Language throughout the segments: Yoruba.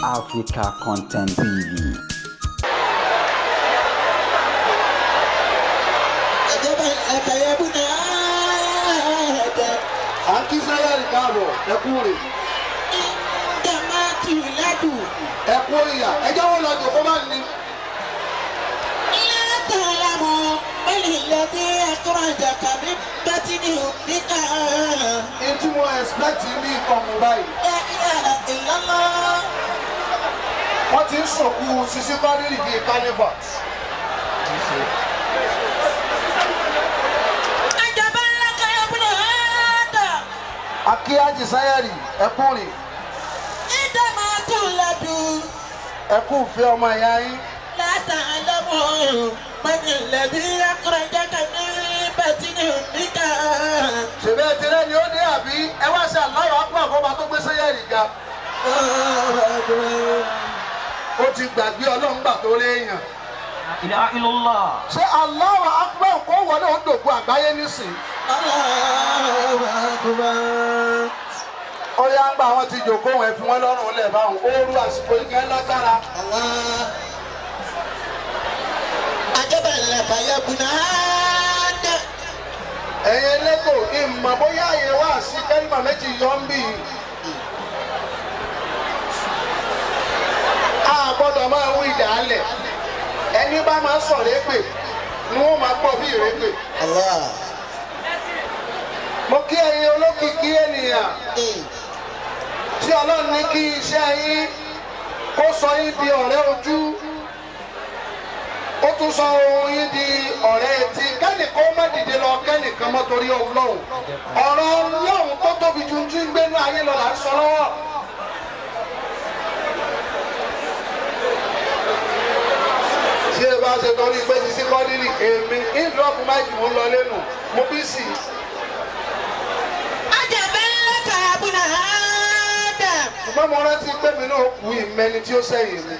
Africa Content TV. À ń kí sáyẹ̀rì káàbọ̀, ẹ kú rè, ẹ kú ìyà, ẹ jẹ́ wọ́n lọ jòkó má ní. N tí mo expect ní ìkọ̀mù báyìí, wọ́n ti ń sòkú Sisi Quadri bíi carnival. Akíyájì sáyẹ̀rì, ẹ kú rè, ẹ kú ìfẹ́ ọmọ ìyá yín. Ṣèbẹ́ ẹ ti rẹ́ni ó dé àbí ẹ wá ṣe aláwọ̀ ápá àfọ́bà tó gbé sáyẹ̀rì ga. Ó ti gbàgbé Ọlọ́run gbà tó rí èèyàn. Ilaha illallah. Ṣé Allahu Akbar kó wọlé ó dògbò àgbáyé nísìn? Ó yá ń gbà wọ́n ti jòkó wọn, ẹ fi wọ́n lọ́rùn lẹ̀ báwọn. Ó rú àsìkò yìí kan lágbára. Ẹ̀yin elétò ìmọ̀ bóyá àyè wá sí kẹ́límà méjì yọ ń bì í. A gbọ́dọ̀ máa wí ìdálẹ̀. Ẹni bá máa sọ̀rọ̀ èpè ni wọ́n máa gbọ́ bí ìrépè. Mo kí ẹ̀yin olókìkí ènìyàn tí Ọlọ́run ní kí iṣẹ́ yín kó sọ yín di ọ̀rẹ́ ojú, ó tún sọ ohun yín di ọ̀rẹ́ etí. Kẹ́nìkan má dìde lọ kẹ́nìkan mọ́ torí Ọlọ́run. Ọ̀rọ̀ Ọlọ́run tó tóbi ju tí ń gbénú ayé lọ là ń sọ lọ́wọ́. Tí ẹ bá ṣe torí pé Sisi Quadri, èmi ìdúrọ́pù máìkì mò ń lọ lẹ́nu mo bí sí i. Ṣùgbọ́n mo rántí pé mi náà kú ìmẹ́ni tí ó sẹ́yìn mi.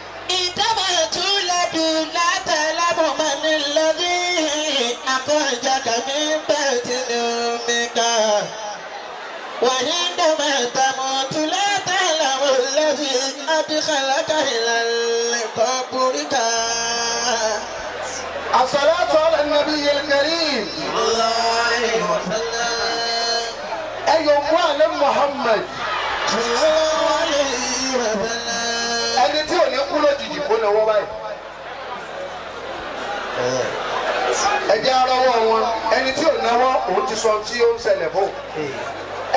وعندما تموت لا تعلم الذي أدخلك إلى قبرك. الصلاة على النبي الكريم. الله عليه وسلم. Ẹyọ mú àlẹ́ Muhammad. صلى الله عليه وسلم. Ẹni tí ò ní kú lójijì kó náwó báyìí. Ẹ jẹ́ arọ́wọ́ wọn. Ẹni tí ò náwó òun ti sọ tí ó ń ṣẹlẹ̀ fún.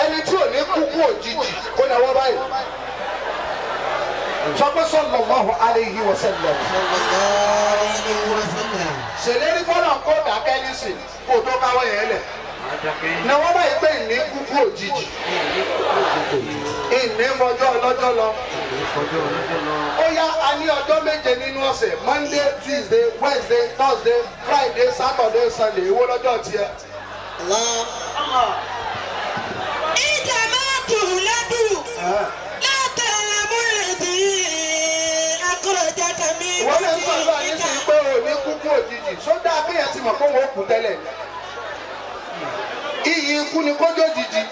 Ẹni tí ò ní kú kú òjijì kó náwó báyìí. Sọ pé sallallahu alayhi wa sallam. صلى الله عليه وسلم. Ṣèlérí fọlọ́ kó dákẹ́ nísìn kó tó káwọ́ yẹn lẹ̀. Náwó báyìí pé ìní kú kú òjijì. Ìní fọjọ́ ọlọ́jọ́ lọ. Ó yá, a ní ọjọ́ 7 nínú ọ̀sẹ̀: Monday, Tuesday, Wednesday, Thursday, Friday, Saturday, Sunday. Èwo lọ́jọ́ tiẹ̀? الله. إذا ما تولد لا تعلم الذي أخرجك من Ìwọ náà ń sọ̀rọ̀ báyìí sí بطنك. pé ò ní kúkú òjijì. Sódà kéèyàn ti mọ̀ pé òun ó kú tẹ́lẹ̀. Iyì ikú ni kó jójijì.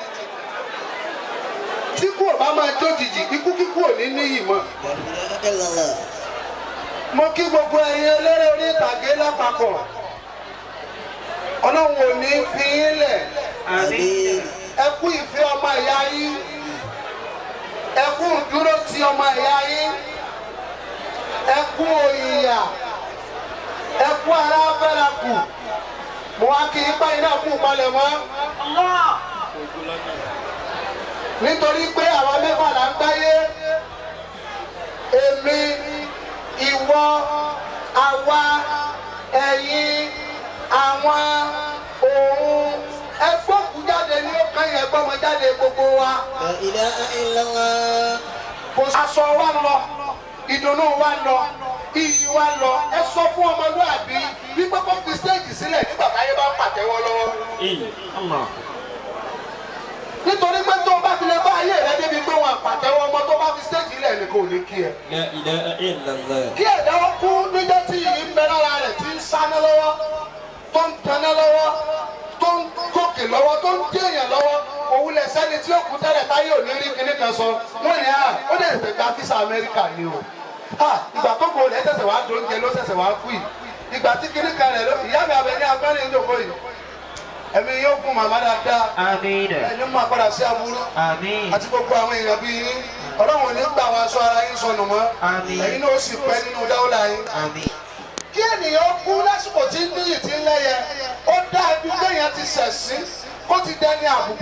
Tí kú ò bá máa jójijì, ikú kíkú ò ní níyì mọ́. لا إله إلا الله. Mo kí gbogbo ẹ̀yin eléré orí ìtàgé lápapọ̀. Ọlọ́run ò ní fi yín lẹ̀. آمين. Ẹ kú ìfẹ́ ọmọ ìyá yín, ẹ kú dúró ti ọmọ ìyá yín, ẹ kú òyìyà, ẹ kú ara fẹ́ra kù. Mo wá kí ipá iná kú palẹ̀ mọ́ nítorí pé àwa mẹ́fà là ń gbáyé: èmi, ìwọ, àwa, ẹ̀yin, àwọn, òun. Ẹgbọ́kú jáde ní ó kàn yẹn gbọ́mọ jáde gbogbo wa. لا إله إلا الله. Kò aṣọ wa lọ, ìdùnnú wa lọ, iyì wa lọ. Ẹ sọ fún ọmọlúàbí wípé kó fi stage sílẹ̀ nígbà táyé bá ń pàtẹ́wọ́ lọ́wọ́, nítorí pé tó o bá fi lè bá ayé rẹ débi pé wọn àpàtẹ́wọ́ ọmọ, tó bá fi stage lẹ̀ ní kò ní kí ẹ. La ilaha illallah. Kí ẹ̀dá ó kú níjọ́ tí iyì ń bẹ lára rẹ̀ tí ń sáná lọ́wọ́, tó ń taná lọ́wọ́, tó ń gòkè lọ́wọ́, tó ń jẹ́yàn lọ́wọ́. Kò wulẹ̀ sẹ́ni tí ó kú tẹ́lẹ̀ táyé ò ní rí kinní kan sọ. Wọ́n ní à ó dẹ̀ tẹ̀sẹ̀ gba físà Amẹ́ríkà ni o. Ìgbà tó kò rẹ̀ ṣẹ̀ṣẹ̀ wá dóúnjẹ ló ṣẹ̀ṣẹ̀ wá kú yìí. Ìgbà tí kinní kan rẹ̀ ló ìyá mi abẹ ní agbárin ìjòkó yìí. Ẹ̀mí yóò kún màmá dáadáa. Àmín. Ẹni máa padà sí aburú. Àmín. Àti gbogbo àwọn èèyàn bíi yín. Ọlọ́run ò ní gbà wá aṣọ ara yín sọnù mọ́. Àmín. Ẹ̀yin náà ó sì pẹ́ nínú dáwọ́lá yín. Àmín. Kí ènìyàn kú lásìkò tí ń níyì tí ń lẹ́yẹ, ó dáa ju kéèyàn ti ṣẹ̀sín kó ti dẹni àbùkù.